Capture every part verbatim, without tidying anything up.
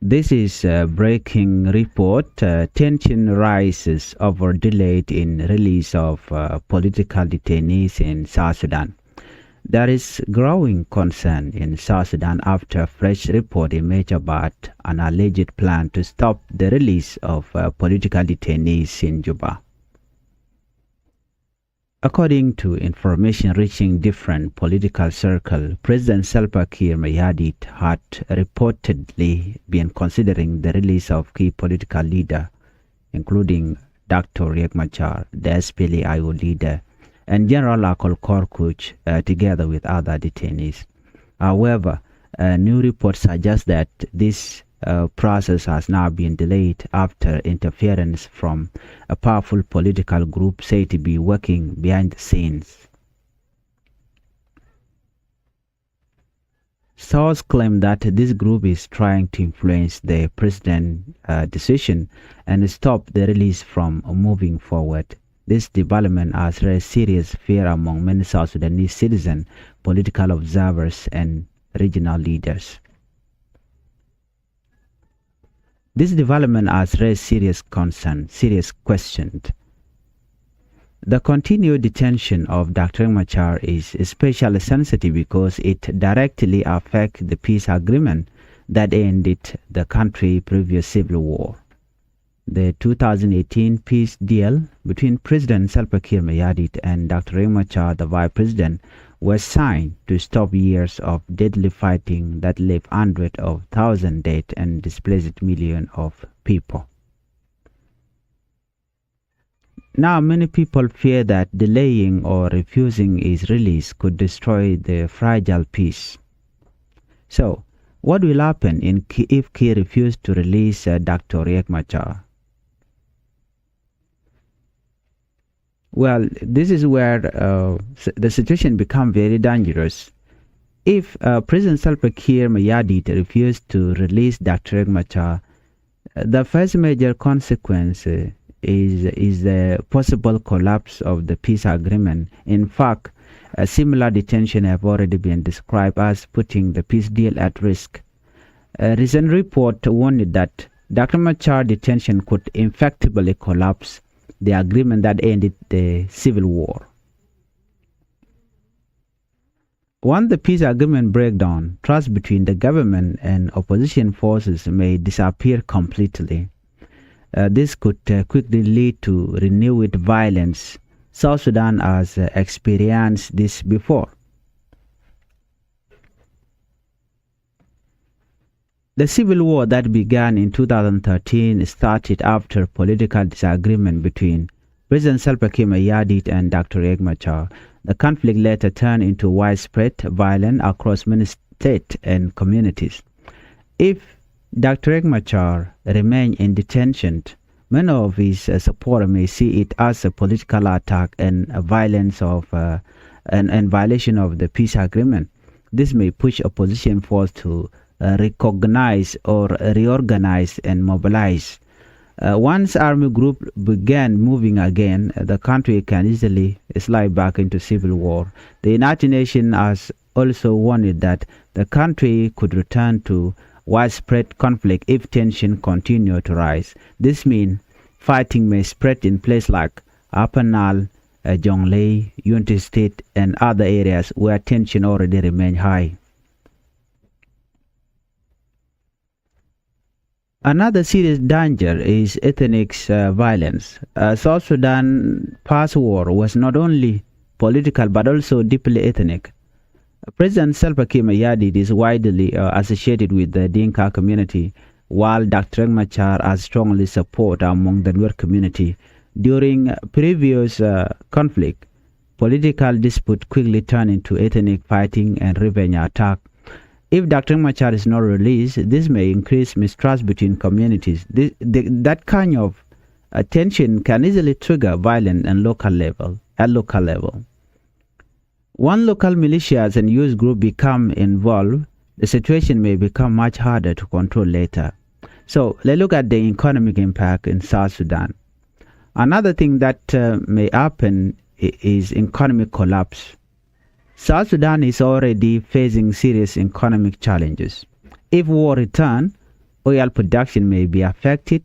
This is a breaking report. Uh, tension rises over delayed in release of uh, political detainees in South Sudan. There is growing concern in South Sudan after fresh report emerged about an alleged plan to stop the release of uh, political detainees in Juba. According to information reaching different political circles, President Salva Kiir Mayardit had reportedly been considering the release of key political leader, including Doctor Riek Machar, the S P L A I O leader, and General Akol Kor Kuch, uh, together with other detainees. However, a new report suggests that this uh, process has now been delayed after interference from a powerful political group said to be working behind the scenes. Sources claim that this group is trying to influence the president's uh, decision and stop the release from moving forward. This development has raised serious fear among many South Sudanese citizens, political observers, and regional leaders. This development has raised serious concern, serious questions. The continued detention of Doctor Riek Machar is especially sensitive because it directly affects the peace agreement that ended the country's previous civil war. The two thousand eighteen peace deal between President Salva Kiir Mayardit and Doctor Riek Machar, the vice president, was signed to stop years of deadly fighting that left hundreds of thousands dead and displaced millions of people. Now, many people fear that delaying or refusing his release could destroy the fragile peace. So, what will happen in Ki- if Kiir refuses to release uh, Doctor Riek Machar? Well, this is where uh, s- the situation become very dangerous. If uh, President Salva Kiir Mayardit refused to release Doctor Riek Machar, uh, the first major consequence uh, is is the possible collapse of the peace agreement. In fact, a similar detention have already been described as putting the peace deal at risk. A recent report warned that Doctor Machar detention could effectively collapse the agreement that ended the civil war. Once the peace agreement breaks down, trust between the government and opposition forces may disappear completely. Uh, this could uh, quickly lead to renewed violence. South Sudan has uh, experienced this before. The civil war that began in two thousand thirteen started after political disagreement between President Salva Kiir Mayardit and Doctor Riek Machar. The conflict later turned into widespread violence across many states and communities. If Doctor Riek Machar remained in detention, many of his uh, supporters may see it as a political attack and a violence of uh, and, and violation of the peace agreement. This may push opposition force to uh, recognize or reorganize and mobilize. Uh, once army group began moving again, the country can easily slide back into civil war. The United Nations has also warned that the country could return to widespread conflict if tension continue to rise. This means fighting may spread in places like Upper Nile, uh, Jonglei, Unity State, and other areas where tension already remain high. Another serious danger is ethnic uh, violence. Uh, South Sudan past war was not only political but also deeply ethnic. President Salva Kiir Mayardit is widely uh, associated with the Dinka community, while Doctor Riek Machar has strongly support among the Nuer community. During previous uh, conflict, political dispute quickly turned into ethnic fighting and revenge attack. If Doctor Machar is not released, this may increase mistrust between communities. This, the, that kind of uh, tension can easily trigger violence and local level, at local level. When local militias and youth group become involved, the situation may become much harder to control later. So let's look at the economic impact in South Sudan. Another thing that uh, may happen i- is economic collapse. South Sudan is already facing serious economic challenges. If war return, Oil production may be affected,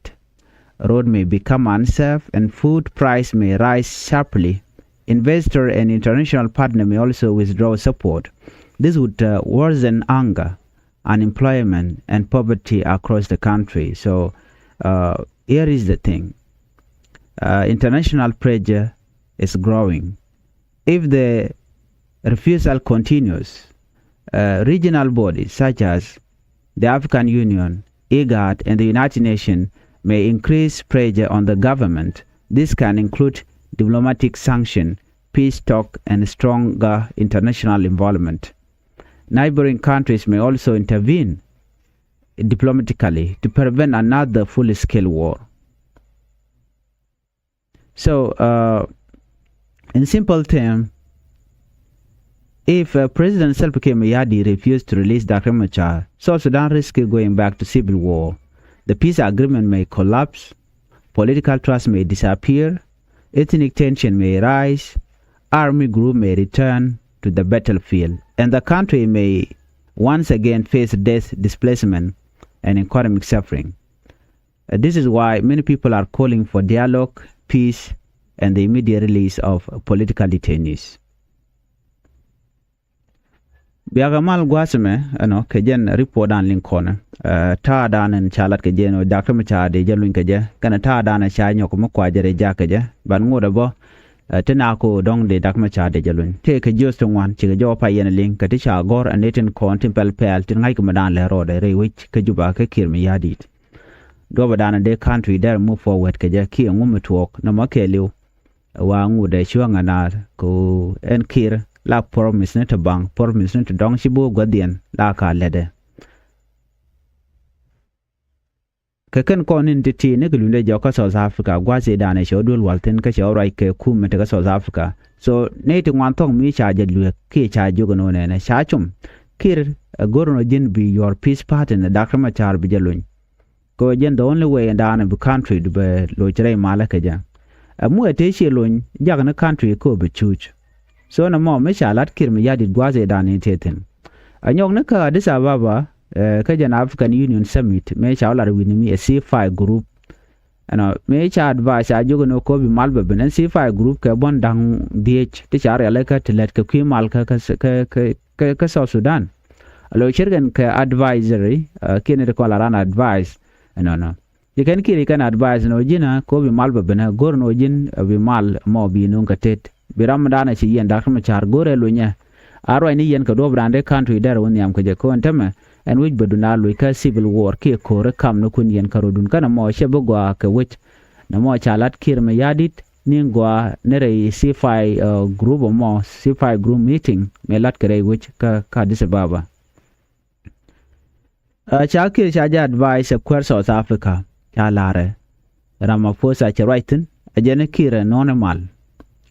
road may become unsafe, and food price may rise sharply. Investor and international partner may also withdraw support. This would uh, worsen hunger, unemployment, and poverty across the country. So uh, here is the thing. Uh, international pressure is growing. If the refusal continues, uh, regional bodies such as the African Union, IGAD, and the United Nations may increase pressure on the government. This can include diplomatic sanction, peace talk, and stronger international involvement. Neighboring countries may also intervene diplomatically to prevent another full-scale war. So, uh, in simple terms, if uh, President Salva Kiir Mayardit refused to release Doctor Machar, South Sudan risks going back to civil war. The peace agreement may collapse, political trust may disappear, ethnic tension may rise, army group may return to the battlefield, and the country may once again face death, displacement, and economic suffering. Uh, this is why many people are calling for dialogue, peace, and the immediate release of political detainees. Biakɛ mal gua̱a̱th ɛmɛ ɛnɔ kɛ jɛn report dan liŋ kɔnɛ. Uh, ta̱a̱ dan ɛn ca lat kɛ jɛ ɛnɔ Doctor Machar dee jɛ luny kɛ jɛ kɛnɛ ta̱a̱ dan ɛn ca nyɔk mi kua jɛ rɛ jak kɛ jɛ ban ŋot ɛ bä. Uh, ti na ko dɔŋ dee Doctor Machar dee jɛ luny tëë kɛ jiöth ti ŋuan cikɛ jɛ wä pay yɛn liŋ kɛ ti ca gɔ̱r ɛn ni tin kɔn tin pɛl pɛl tin ŋa̱c kɛ mi dan lɛ rɔɔdɛ rɛy wec kä Juba kä Kiir Mayardit. Duɔpɛ danɔ dee country dɛr move forward kɛ jɛ kiɛ ŋu mi tuɔɔk nɔmɔ kɛɛliw. Wa ŋut ɛ cuäŋ ɛ naath kɛ ɣöö ɛn Kiir la promise ni ti baŋ, promise ni ti dɔ̱ŋ ci bi wä guäthdiɛn la ka lätdɛ. Kɛ kɛn kɔn in ti̱ti̱ ni kɛ luundɛ jɔk kä South Africa gua̱a̱th i̱ danɛ cɛ wä duel wal thi̱n kä cɛ wä ruac kɛ kum mi te kä South Africa. So nɛy ti ŋuan thɔ̱k mi ca jɛ lueek kiɛ ca jiök ɛn ɣöö nɛnɛ ca com Kiir ɛ go̱r ɛn ɣöö ji̱n bi your peace party ni Doctor Machar bi jɛ luny. Kɛ ɣöö jɛn the only way in daanɔ bi country du bɛ loc rɛy malä kɛ jɛ. Ɛ mu ɛ tëë ciɛ lony jak ni country kɛ ɣöö bi cuuc. So nɔmɔ mi ca lat Kiir Mayardit gua̱a̱th ëëdan in tëë thi̱n. Ɛ nyɔk ni kä Addis Ababa, eh, kä jɛn African Union Summit mëë ca wä lat wi̱ni mi ɛ C five group. Ɛnɔ mëë ca advice ca jiök ɛn ɣöö kɛ ɣöö bi mal bɛ ben ɛn C five group kɛ buɔ̱n da̱ŋ dhiec ti ca rialikä ti lät kɛ kui̱ mal kä, kä, kä, kä, kä, kä South Sudan. Alo cir kɛn kɛ advisory, uh, kiɛn ti kɔn la ran advice. Ɛnɔnɔ ci kɛn Kiir ci kɛn advice nɔ ji̱n a kɛ ɣöö bi mal bɛ ben ɛ go̱r nɔ ji̱n, uh, bi mal mɔ bi nuŋ kɛ tet bi ram dan a ci yɛn Doctor Machar go̱r ɛ lunyɛ. A ruacni yɛn kɛ duɔ̱ɔ̱p dan dee country dɛr wä nhiam kɛ jɛ kɛ ɣöö ɛn tämɛ ɛn wi̱c bɛ dun a luc kä civil war kiɛ ko̱r ɛ kam ni kun yɛn kä rɔ̱dun kɛn ɛmɔ cɛ bi gɔaa kɛ wec. Nɔmɔ ca lat Kiir Mayardit ni gɔaa ni rɛy C five, uh, group ɛmɔ, C five group meeting mëë lat kɛ rɛy wec kä, kä Addis Ababa. Uh, ca Kiir ca jɛ advice ɛ kuäär South Africa ca la̱rɛ Ramaphosa cɛ ruac thi̱n ɛ jɛn ɛ Kiir ɛ nɔ̱ɔ̱n ɛ mal.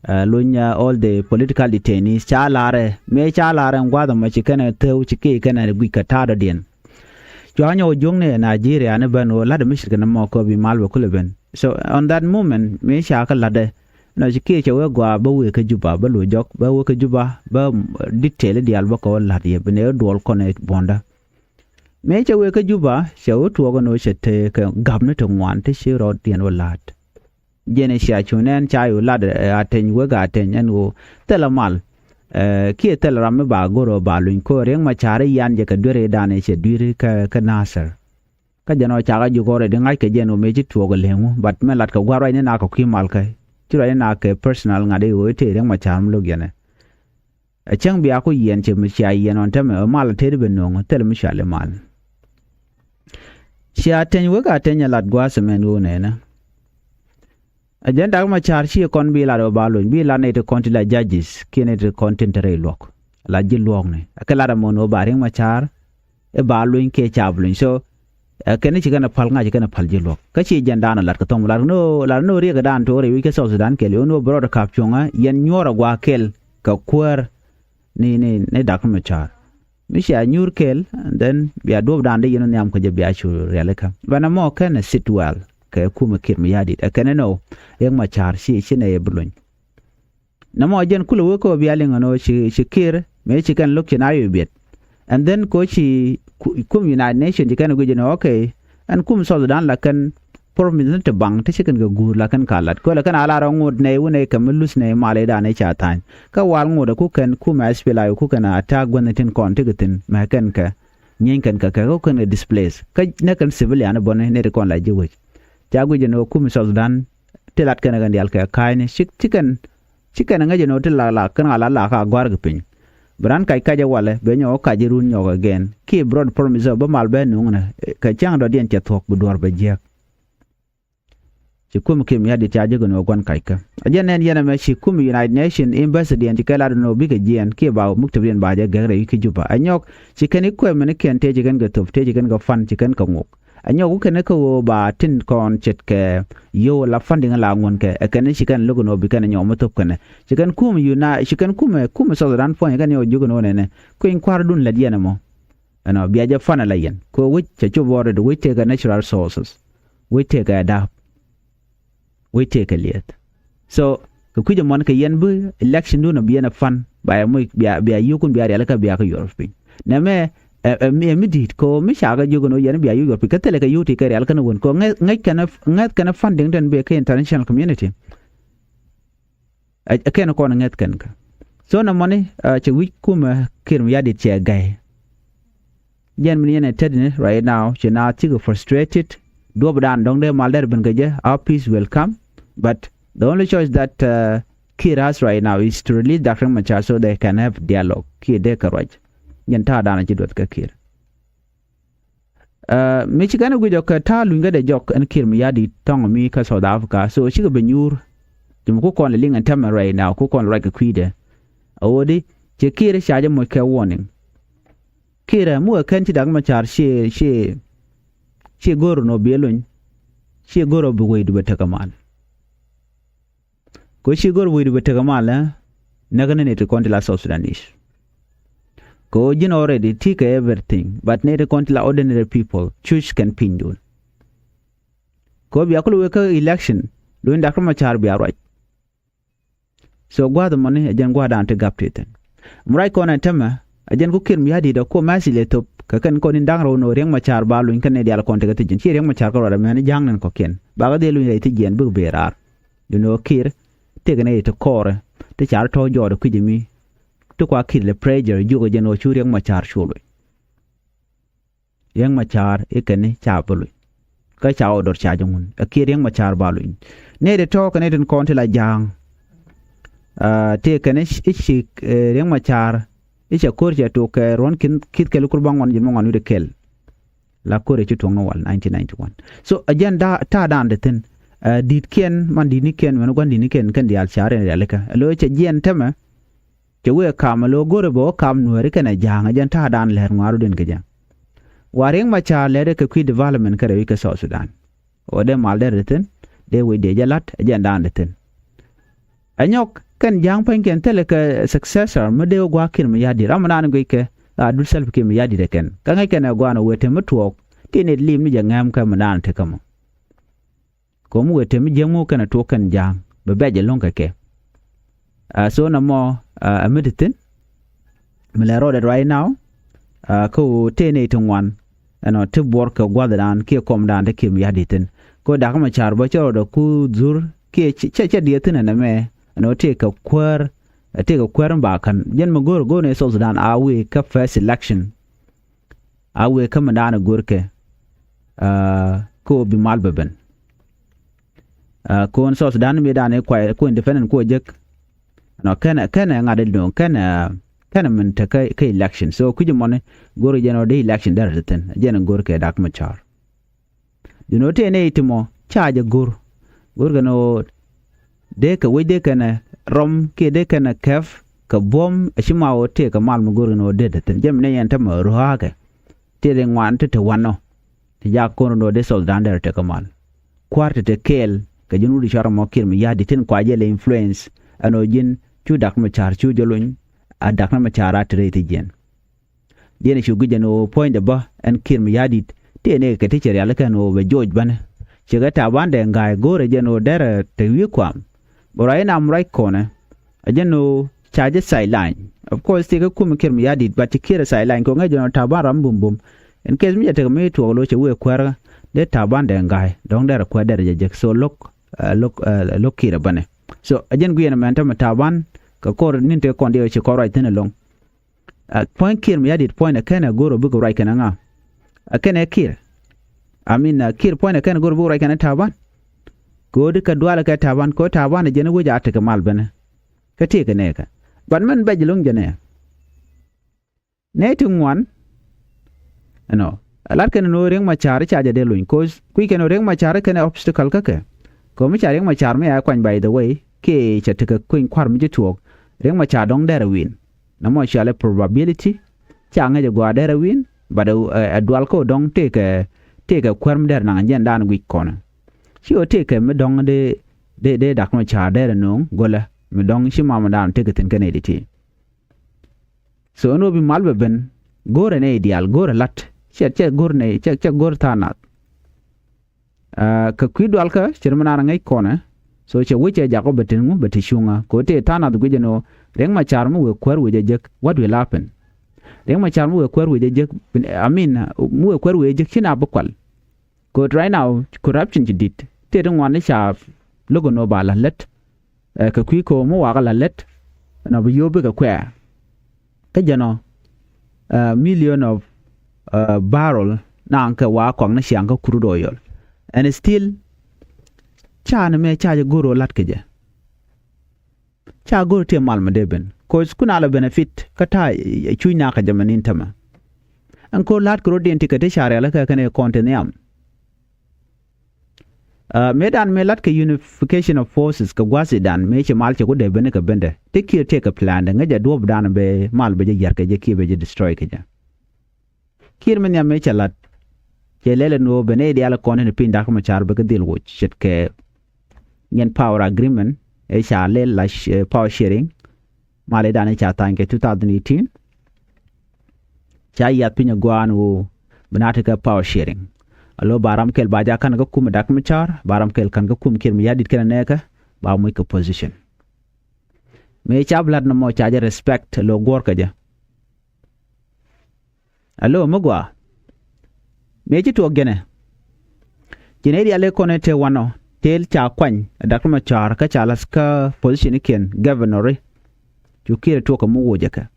Uh, luny, uh, all the political detainees ca la̱rɛ mëë ca la̱rɛ ɛn gua̱a̱th ɛmɔ ci kɛn ɛ thäw ci kiɛ kɛn ɛ guic kɛ ta̱a̱ dɔ̱diɛn. Cua nyɔk juɔ̱ŋni ɛ Nigeria ni ben ɣöö la̱t ɛ mi ce̱tkɛ ni mɔ kɛ ɣöö bi mal bɛ kulɛ ben. So on that moment mi ca kä la̱tdɛ nɔ ci kiɛ cɛ wee gɔaa bä wee kä Juba bä lo̱c jɔk bä wee kä Juba bä detail diaal bä kɛ wä la̱t yɛ bi nɛ wä duɔl kɔn ɛ buɔ̱ndä. Mi cɛ wee kä Juba cɛ wä tuɔɔk ɛn ɣöö cɛ te kɛ gapni ti ŋuan ti ci rɔɔdiɛn wä la̱t. Jɛn cia cu nɛn ca yu lat, eh, Ateny wek Ateny ɛn ɣöö thilɛ mal, eh, kiɛ thilɛ ram mi ba go̱r ɣöö ba luny ko̱r Riek Machar i̱ yan jɛ kɛ duer i̱ dan i̱ cɛ dui̱r kä, kä Nasir. Kä jɛn ɔ cakɛ ji̱ gɔ̱r i̱ di ŋa̱ckɛ jɛn ɣöö mëë ci tuɔɔk ɛ leŋu, but mɛn lat kɛ gua̱r ruacni na kɛ kui̱ mal kä ci ruacni na kɛ personal ŋa̱t i̱ ɣöö i̱ tëë Riek Machar mi lo̱k yɛn ɛ. Ɛ cäŋ bia ku yiɛn cɛ mi cia yiɛn ɔn tämɛ ɛ mal a tëëd ben nööŋ thil mi cuali mal. Cia Ateny wek Ateny ɛ lat gua̱a̱th ɛmɛn ɣöö nɛnɛ. Ɛ jɛn Dak Macar ci kɔn bi lat ɣöö ba lony bi lat nɛy ti kɔn ti la judges kiɛ nɛy ti kɔn tin te rɛy luɔk. Lat ji̱ luɔkni ɛ kɛ lat ɛmɔ ni ɣöö ba Riek Macar ɛ ba lony kiɛ ca bi lony. So ɛ kɛn ci kɛn ɛ pal ŋa̱c kɛn ɛ pal ji̱ luɔk. Kä ci jɛn daanɔ lat kɛ thɔm lat ni ɣöö lat ni ɣöö riɛk ɛ daan to̱o̱r ɛ wi̱c kä South Sudan kɛɛl ɣöö ni ɣöö bɛ rɔɔd ɛ ka̱p cuɔ̱ŋä yɛn nyuɔ̱ɔ̱r ɛ gua̱a̱k kɛɛl kɛ kuäär ni, ni, ni Dak Macar. Mi cia nyuur kɛɛl, and then bia duɔ̱p dan dee yɛn wä nhiam kɛ jɛ bia cu rialikä. Bɛn ɛmɔ kɛn ɛ sit well kɛ kumɛ Kiir Mayardit. Ɛ kɛn ɛn ɣöö Riek Macar ci, ci nɛ yɛ bi lony. Nɛmɔ jɛn kulɛ wee kä bia liŋ ɛn ɣöö ci, ci Kiir mëë ci kɛn lo̱k ci na yɔ biɛt. And then kɛ ɣöö ci ku-, kum United Nations ci kɛn ɛ guic ɛn ɣöö, okay, Ɛn kum South Sudan la kɛn promise ni ti baŋ ti ci kɛn kɛ guur la kɛn ka lat kɛ la kɛn a lar ŋot nɛy wä nɛy kɛ mi luth nɛy mal idan i̱ ca tha̱a̱ny. Kä wal ŋot ɛ ku kɛn kum ɛ S P L A I ku kɛn a ta̱a̱ guänh tin kɔn ti kɛ thi̱n mɛ kɛn kɛ nyieeny kɛn kɛ kɛ ku kɛn kɛ displace kä nɛ kɛn civilian bɔni nɛy ti kɔn la ji̱ wec. Ca guic ɛn ɣöö kum South Sudan ti lat kɛn kɛn dial kɛ ka̱a̱cni ci kɛn ci kɛn ŋäc ɛn ɣöö ti la la kɛn ɣa la la ka gɔ̱a̱r kɛ piny. Bi raan kac kac ɛ walɛ bɛ nyɔk kac irun nyɔk ɛ gɛn ki broad promise ɔ bä mal bɛ nuŋ nɛ kɛ cäŋ dɔ̱diɛn cɛ thuɔ̱k bi duɔ̱ɔ̱r bɛ jiääk. Ci kum kim yat dit ca jek ɛn ɣöö gua̱n kac kä a jɛn nɛn yɛn ɛmɛ ci kum United Nation embassy diɛn ci kɛ lat ɛn ɣöö bikɛ jiɛɛn kiɛ ba muk tepdiɛn ba jɛ gɛk rɛy ki Juba ɛ nyɔk ci kɛn i̱ kuɛmɛnikiɛn tëë ci kɛn kɛ thop tëë ci kɛn kɛ fan ci kɛn kɛ ŋuk. Ɛ nyɔk ku kɛn kä ɣöö ba tin kɔn ce̱tkɛ yio̱w la funding la ŋuɔ̱n kɛ ɛ kɛn ci kɛn lo̱k ɛn ɣöö bi kɛn nyɔk mi thop kɛnɛ ci kɛn kum United ci kɛn kumɛ kumɛ South Sudan puɔ̱ny kɛn yɔk jiök ɛn ɣöö nɛnɛ kui̱ny kua̱r dun lät yɛn ɛmɔ. Ɛnɔ bia jɛ fund la yɛn kɛ ɣöö wec cɛ cop already wec tekɛ natural resources wec tekɛ da̱a̱p. Wec tekɛ liɛth. So kɛ kui̱c ɛmɔn kɛ yɛn bi election dun bi yɛn ɛ fund ba yɛ moc bia bia yio̱kun bia rialikä bia kɛ yuɔr piny. Nɛmɛ ɛ mi di̱i̱t kɛ ɣöö mi ca kɛ jiök ɛn ɣöö yɛn bia yio̱k yuɔr piny kä thilɛ kɛ yio̱k ti kɛ rialikä ni wen kɛ ɣöö ŋäth kɛn ɛ funding tin bɛ kɛ international community. Ɛ kɛn kɔn ŋäth kɛn kä so nɛ mɔni cɛ wi̱c kumɛ Kiir Mayardit cɛ gay. Jɛn min yɛn ɛ tetni right now ci na thikɛ frustrated. Duɔpdan dɔ̱ŋ dee mal dɛr ben kɛ jɛ our peace will come. But the only choice that uh, Kiir has right now is to release Doctor Machar so they can have dialogue kiɛ dee kɛ ruac. Jɛn ta̱a̱ dan ci duɔth kɛ Kiir. Mi ci kɛn guic ɔ kɛ ta̱a̱ lunykä dee jɔk ɛn Kiir Mayardit tɔŋ mi kä South Africa so cikɛ bi nyuur. Ci mi ku kɔn lɛ liŋ ɛn tɛmɛ right now ku kɔn lɛ ruac kɛ kui̱dɛ. A ɣöödi ci Kiir ca jɛ moc kɛ warning. Kiir ɛ mi wee kɛn ci Dak Macar ci ci ci go̱r nɔ bi luny. Ci go̱r ɔ bi wecdu bɛ tekɛ mal. Kɛ ci go̱r wecdu bɛ tekɛ mal ɛ näk ni nɛy ti kɔn ti la South Sudanese. Kɛ ɣöö ji̱n already ti kɛ everything but nɛy ti kɔn ti la ordinary people cuc kɛn pinydun. Kɛ ɣöö bia kul wek kä election luny Dak Macar bia ruac. So gua̱a̱th mɔni ɛ jɛn gua̱a̱th dan ti gap ti thi̱n. Mi ruac kɔn ɛn tämɛ ɛ jɛn ku Kiir Mayardit ɛ kuɔ message lɛ thop kɛ kɛn kɔn in da̱ŋ rɛw ni ɣöö Riek Macar ba luny kɛn ni diaal kɔn tekɛ thi̱ji̱n ci Riek Macar kɛ ruac ɛmɛn ja̱a̱ŋ nɛn kɔ̱kiɛn bakɛ dhil luny rɛy thi̱jiɛn bikɛ bëë raar. Duundɛ ɣöö Kiir tëëkɛ nɛy ti kɔɔrɛ ti car tɔ̱ jɔɔdɛ kui̱c ɛmi ti kua Kiir lɛ pressure jiök ɛ jɛn ɣöö cu Riek Macar cu luny. Riek Macar i̱ kɛn i̱ ca bi luny. Kä ca ɣɔw dɔr ca jɛ ŋun ɛ kiɛ Riek Macar ba luny. Nɛy ti tɔ̱ kɛ nɛy tin kɔn ti la ja̱a̱ŋ. Tëë kɛn i̱ ci Riek Macar i̱ cɛ ko̱r cɛ tok kɛ ruɔ̱n ki̱th kɛl ikur ba ŋuan ji̱n ma ŋuan wi̱cdɛ kɛl. La ko̱r i̱ ci tuɔ̱ŋ ni wal nineteen ninety one. So ɛ jɛn ta̱a̱ dan ti thi̱n. Di̱t kiɛn man di̱t ni kiɛn mɛn gua̱n di̱t ni kiɛn kɛn diaal ca riɛn rialikä ɛ lo̱ cɛ jiɛn tämɛ. Cɛ wëë kam ɛ lo̱ go̱rɛ bɛ wä kam nuääri kɛnɛ ja̱a̱ŋ ɛ jɛn ta̱a̱ dan lɛr ŋua̱r wä den kɛ jɛ. Wa Riek Macar lɛr kɛ kui̱ development kɛ rɛw i̱ kɛ South Sudan. Ɣöö dee mal dee ri thi̱n dee wec dee jɛ la̱t ɛ jɛn dan ri thi̱n. Ɛ nyɔk kɛn ja̱a̱ŋ pa̱nykiɛn thilɛ kɛ successor mi dee wä gua̱a̱k Kiir Mayardit ram mi naan guickɛ a dut Salva Kiir Mayardit ɛ kɛn kä ŋäc kɛn ɛ gua̱a̱n ɛ wëë te mi tuɔɔk ti nɛy ti lim ni jɛ ŋɛ̈m kä mi naan tekä mɔ. Ko̱m wëë te mi jiäk mi wä kɛn a tuɔk kɛn ja̱a̱ŋ bɛ bɛ̈c ɛlɔ̱ŋ kɛ kɛ. So nɔmɔ ɛ mi ti thi̱n mi lɛ rɔɔdɛ right now. Kä ɣöö tëë nɛy ti ŋuan ɛnɔ ti buɔr kɛ gua̱thdan kiɛ kɔmdan ti Kiir Mayardit thi̱n. Kä Dak Macar bä cä rɔɔdɛ ku dhur kiɛ cɛ cɛ diɛ thi̱n ɛnɛ mɛ ɛnɔ tëë kɛ kuäär. Tëë kɛ kuäär mi ba kän jɛn mi go̱o̱r go̱o̱r ni South Sudan a wëë kä first election. A wëë kä mi da̱a̱n a go̱o̱r kɛ kä ɣöö bi mal bɛ ben. Ko̱n South Sudan mi da̱a̱n i̱ kuay ku independent kuɔ jek. Nɔ kɛnɛ kɛnɛ ŋa̱t i̱ do̱ŋ kɛnɛ kɛnɛ min te kä election so kui̱c mɔni go̱r jɛn ɔ dee election derɛ ti thi̱n jɛn go̱r kɛ Dak Macar. Jɛn ɔ tëë nɛy ti mɔ ca jɛ go̱r go̱r kɛn ɔ dee kɛ wec dee kɛnɛ rɔm kiɛ dee kɛnɛ kɛp kɛ buɔ̱m ɛ ci ma ɣöö tëë kɛ mal mi go̱r kɛn ɣöö dee te thi̱n jɛ mi nɛy ɛn te mɛ rua̱a̱kɛ. Tëë dee ŋuan te te wanɔ ti jak ko̱n run ɣöö dee South Sudan derɛ te kɛ mal. Kua̱r te te kɛɛl kɛ ji̱n wut i̱ cuarɛ mɔ Kiir Mayardit tin kua jɛ lɛ influence ɛn ɣöö ji̱n cu Dak Macar cu jɛ lony. A Dak Macar a te rɛy thi jiɛn. Diɛn cu guic ɛn ɣöö puɔ̱nydɛ bä ɛn Kiir Mayardit tëë nɛy kɛ ti cɛ rialikä ɛn ɣöö bɛ joc bänɛ. Cɛ kɛ ta̱a̱ bandɛ ŋa̱a̱c go̱o̱rɛ jɛ ɛn ɣöö derɛ te wi̱i̱ kuam. Bɛ ruac inam ruac kɔnɛ ɛ jɛn ɣöö ca jɛ sideline. Of course tëë kä kumɛ Kiir Mayardit but ci Kiir ɛ sideline kɛ ɣöö ŋäc jɛ ɛn ɣöö ta̱a̱ ban ram bumbum. In case mi cɛ tekɛ mi tuɔɔk lo̱c cɛ wëë kuäärä dee Taban dee ŋa̱a̱y dɔ̱ŋ derɛ kuɛ derɛ jɛ jek. So lo̱k, lo̱k, lo̱k Kiir ɛ bänɛ. So ɛ jɛn guiɛn ɛmɛn tämɛ Taban kɛ kɔr ni̱n tëë kɔn diɛ ci kɔn ruac thi̱n ɛlɔ̱ŋ. Puɔ̱ny Kiir Mayardit puɔ̱ny ɛ kɛn ɛ go̱r ɔ bikɛ ruac kɛn ɛ ŋa? Ɛ kɛn ɛ Kiir. I mean, Kiir puɔ̱ny ɛ kɛn ɛ go̱r ɔ bikɛ ruac kɛn ɛ Taban. Kɛ ɣöö di kɛ dualɛ kɛ Taban kɛ ɣöö Taban ɛ jɛn ɛ wec a tekɛ mal benɛ. Kä tëëkɛ nɛɛkɛ. But mɛn bɛc lo̱ŋ jɛ nɛɛ. Nɛy ti ŋuan ɛnɔ lat kɛn ni ɣöö Riek Machar ca jɛ dee luny, 'cause kui̱ kɛn ɣöö Riek Machar kɛn ɛ obstacle kä kɛ. Kɛ ɣöö mi ca Riek Machar mi a kuany, by the way, kiɛ cɛ tekɛ kui̱ny kua̱r mi ci tuɔɔk, Riek Machar dɔ̱ŋ derɛ win. Nɔmɔ cɔalɛ probability. Ca ŋäc ɛ gɔaa derɛ win, but ɛ dual kä ɣöö dɔ̱ŋ tëëkɛ, tëëkɛ kuäär mi derɛ naŋ jɛn daan guic kɔnɛ. Ci ɣöö tëëkɛ mi dɔ̱ŋ dee, dee, dee Dak Machar derɛ nööŋ gölä mi dɔ̱ŋ ci mamɛ daan tëëkɛ thi̱n kɛn ɛ di ti. So ɛn ɣöö bi mal bɛ ben, go̱rɛ nɛy diaal, go̱rɛ la̱t. Cɛ, cɛ go̱r nɛy, cɛ, cɛ go̱r tha̱a̱ŋ nath. Kɛ kui̱ dualkä cɛ ri mi naan ŋäc kɔnɛ. So cɛ wec cɛ jakɔ bɛ te ŋu, bɛ te cuŋä. Kɛ ɣöö tëë tha̱a̱ŋ nath guic ɛn ɣöö Riek Machar mi wëë kuäär wëë jɛ jek, what will happen? Riek Machar mi wëë kuäär wëë jɛ jek, I mean, mi wëë kuäär wëë jɛ jek ci na bi kual. Kɛ ɣöö right now corruption ci di̱t. Tëë ti ŋuan ni ca lo̱k ɛn ɣöö ba la̱t lät. Kɛ kui̱ ko̱o̱m mi wakä la̱t lät, nɔ bi yio̱o̱p bikɛ kuɛ̈ɛ̈. Kä jɛn ɔ million of barrel naŋ kɛ wa̱a̱ kɔak ni ciaŋ kä crude oil. And still, ca ni mëë ca jɛ go̱r ɣöö la̱t kɛ jɛ. Ca go̱r tiɛ mal mi dee ben, 'cause kun a lɛ benefit kä ta̱a̱ cuc nakä jɛ mɛ ni̱n tämɛ. Ɛn ko̱r la̱t kɛ rot diɛn ti kɛ ti ca rialikä kɛn ɛ kɔn ti nhiam. Mëëdan mëë la̱t kɛ unification of forces kɛ gua̱thidan mëë ci mal cɛ ku dee ben kɛ bendɛ, ti Kiir tëëkɛ plan dɛ ŋäc jɛ duɔ̱ɔ̱pdan bɛ mal bɛ jɛ yär kɛ jɛ kiɛ bɛ jɛ destroy kɛ jɛ. Kiir mi nhiam mëë cɛ la̱t, cɛ lɛl ɛn ɣöö ben ëë diaal kɔn in piny Dak Machar bɛ kɛ dhil woc ce̱tkɛ nyɛn power agreement ëë ca lɛl la power sharing. Malidan ëë ca tha̱a̱ny kɛ two thousand eighteen. Ca yiath piny a gua̱a̱n ɣöö bi na tekɛ power sharing. A lo̱ ba ram kɛl ba ja̱ ka̱n kä kum Dak Machar, ba ram kɛl ka̱n kä kum Kiir Mayardit kɛnɛ nɛɛkä, ba moc kɛ position. Mëë ca bi la̱t nɔmɔ ca jɛ respect, lo̱ guɔ̱ɔ̱r kɛ jɛ. A lo̱ mi gɔaa. Mëë ci tuɔɔk jɛnɛ, ci nɛy diaal ëë kɔn ëë te wanɔ tëë ca kuany Dak Machar kä ca la̱th kä position ikiɛn governor. Cu Kiir tuɔɔk kɛ mi woc ɛ kɛ.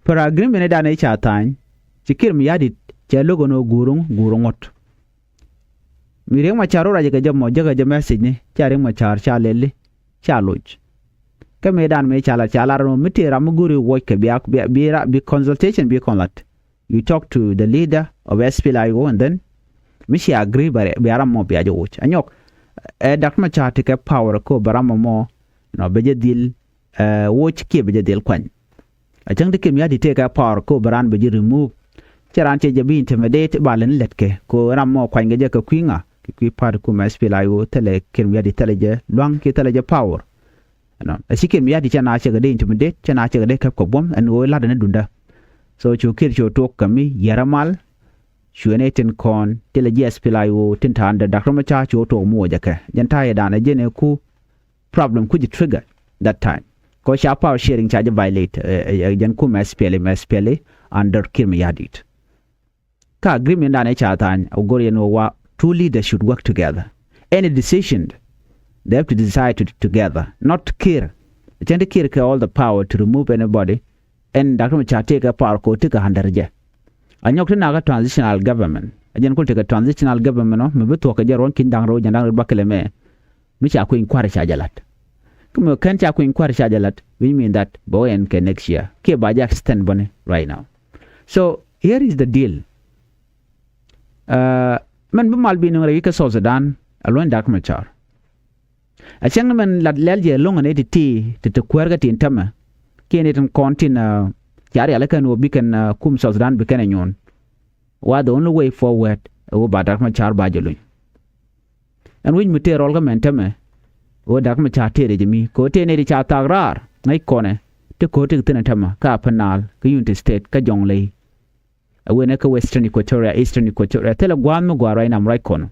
Per agreement ëëdan ëë ca tha̱a̱ny, ci Kiir Mayardit cɛ lo̱k ɛn ɣöö guur, guur ŋuɔ̱t. Mi Riek Machar rɔ ruacɛ kɛ jɛ mɔ, jäkä jɛ message ni, ca Riek Machar ca lɛli, ca loc. Kä mëëdan mëë ca lat, ca lat ɛn ɣöö mi tëë ram mi go̱o̱ri woc kɛ bia, bia, bia, bi consultation bi kɔn lat. You talk to the leader of S P L A I O and then mi ci agree bia ram mɔ bia jɛ woc. Anyɔk, ɛ Dak Machar tekɛ power kɛ ɣöö bɛ ram mɔ, nɔ, bɛ jɛ dhil woc kiɛ bɛ jɛ dhil kuany. A cäŋ ti Kiir Mayardit tëëkɛ power kɛ ɣöö bɛ raan bɛ ji̱ remove. Cɛ raan cɛ jɛ bi intimidate ba lɛn lɛt kɛ kɛ ɣöö ram mɔ kuany kɛ jɛ kɛ kui̱ ŋa, kɛ kui̱ party kum S P L A I O, thilɛ Kiir Mayardit, thilɛ jɛ lua̱ŋ kiɛ thilɛ jɛ power. Ɛnɔ, ɛ ci Kiir Mayardit cɛ na cɛ kɛ dee intimidate, cɛ na cɛ kɛ dee käp kɛ buɔ̱m ɛn ɣöö la̱t ɛn dundä. So cu Kiir cu tuɔɔk kɛ mi yiärä mal. Cuɛ nɛy tin kɔn ti lɛ ji̱ S P L A I O tin ta̱a̱ under Dak Machar cu tuɔɔk mi wä jɛ kɛ. Jɛn ta̱a̱ yɛ da̱a̱n ɛ jɛn ɛ ku problem kuc trigger that time. Kɔ ca power sharing ca jɛ violate, ɛ, ɛ, jɛn kum S P L A, S P L A under Kiir Mayardit. Kä agreement dan ɛ ca tha̱a̱ny, a go̱r yɛn wä wa, two leaders should work together. Any decision, they have to decide to, together, not Kiir. Cɛn ti Kiir kɛ all the power to remove anybody. Ɛn Dak Machar tëëkɛ power kɛ ɣöö tëëkɛ under jɛ. A nyɔk ti nakä transitional government. A jɛn kul tëëkɛ transitional government ɔ, mi bi thuɔ̱k kɛ jɛ ruɔ̱n ki̱n da̱ŋ rɛw jɛn da̱ŋ rɛw bäkɛlɛ mɛ. Mi ca kui̱ny kua̱r ca jɛ la̱t. Kä mi kɛn ca kui̱ny kua̱r ca jɛ la̱t, which mean that bɛ wä ɛn kɛ next year. Kiɛ ba jɛ extend bäni right now. So here is the deal. Mɛn bi mal bi niŋ rɛy kä South Sudan a luɔ̱ny Dak Machar. A cäŋ ni mɛn lat lɛl jɛ lo̱ŋ ni ti ti ti ti kuäär kä tin tämɛ. Kiɛ ni tin kɔn tin ca rial kɛn wä bi kɛn kum South Sudan bi kɛn ɛ nyuɔ̱n. Wa the only way forward ɛ wä ba Dak Machar ba jɛ luny. Ɛn wi̱c mi tëë rɔl kä mɛn tämɛ. Ɣöö Dak Machar tëë rɛc mi kɛ ɣöö tëë nɛy ti ca thak raar ŋäc kɔnɛ. Ti ko̱r ti thi̱n ɛ tämɛ kä Upper Nile, kä Unity State, kä Jonglei. Ɛ wen ɛ kä Western Equatoria, Eastern Equatoria, thilɛ gua̱a̱th mi gɔaa ruac nam ruac kɔn.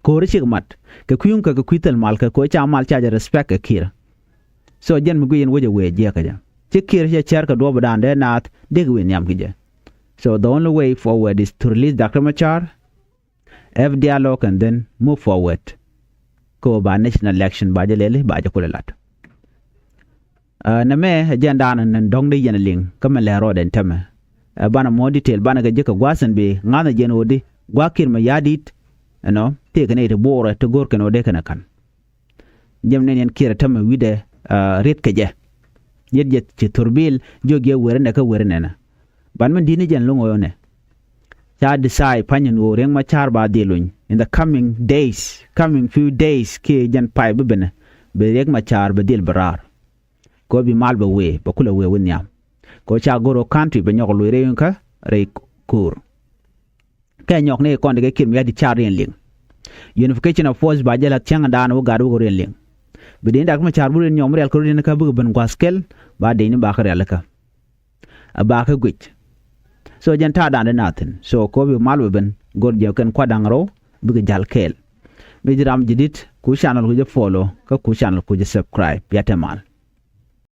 Ko̱r ciek mat kɛ kui̱ ŋukä kɛ kui̱ thil mal kɛ ko̱ ca mal ca jɛ respect kɛ Kiir. So jɛn mi guic yɛn wec ɛ wee jiɛk kɛ jɛ. Ci Kiir cɛ cɛr kɛ duɔ̱ɔ̱p dan dee naath dee kɛ wee nhiam kɛ jɛ. So the only way forward is to release Doctor Machar, have dialogue and then move forward. Kɛ ɣöö ba national election ba jɛ lɛli ba jɛ kulɛ lat. Nɛ mɛ ɛ jɛn daanɔ ni dɔ̱ŋ di yɛn liŋ kä mɛ lɛ rɔɔdɛ ɛn tämɛ. Ɛ banɛ mɔ detail banɛ kɛ jek kɛ gua̱a̱th ɛn bi ŋa̱th ɛ jɛn ɣöö di gua̱a̱th Kiir Mayardit. Ɛnɔ tëëkɛ nɛy ti bo̱o̱rɛ ti go̱o̱r kɛn ɣöö dee kɛn ɛ ka̱n. Jɛm nɛn yɛn Kiir ɛ tämɛ wi̱dɛ riet kɛ jɛ. Yet jɛ ci thurbil jiök jɛ weri nɛ kä weri nɛnɛ. Ban min di̱t ni jɛn lo̱ŋ ɣöö nɛ ca decide pa̱ny ɛn ɣöö Riek Machar ba dhil luny in the coming days, coming few days kiɛ jɛn pay bi benɛ. Bi Riek Machar bi dhil bi raar. Kɛ ɣöö bi mal bɛ wëë bɛ kulɛ wëë wi̱n nhiam. Kɛ ɣöö ca go̱r ɣöö country bɛ nyɔk luc rɛy kä rɛy ko̱o̱r. Kɛ nyɔk ni kɔn di kɛ Kiir Mayardit car riɛn liŋ. Unification of force ba jɛ la̱th cäŋ dan wä gat wä kɛ riɛn liŋ. Bi dee ni Doctor Machar bi riɛn nyɔk mi rial kɛ rut in kä bikɛ ben gua̱th kɛl ba dee ni ba kɛ rial kä. A ba kɛ guic. So jɛn ta̱a̱ dan di na thi̱n. So kɛ ɣöö bi mal bɛ ben go̱r jɛ kɛn kua̱r da̱ŋ rɛw bikɛ ja̱l kɛɛl. Mi ji̱ ram jadid ku channel ku jɛ follow kä ku channel ku jɛ subscribe. Ya te mal.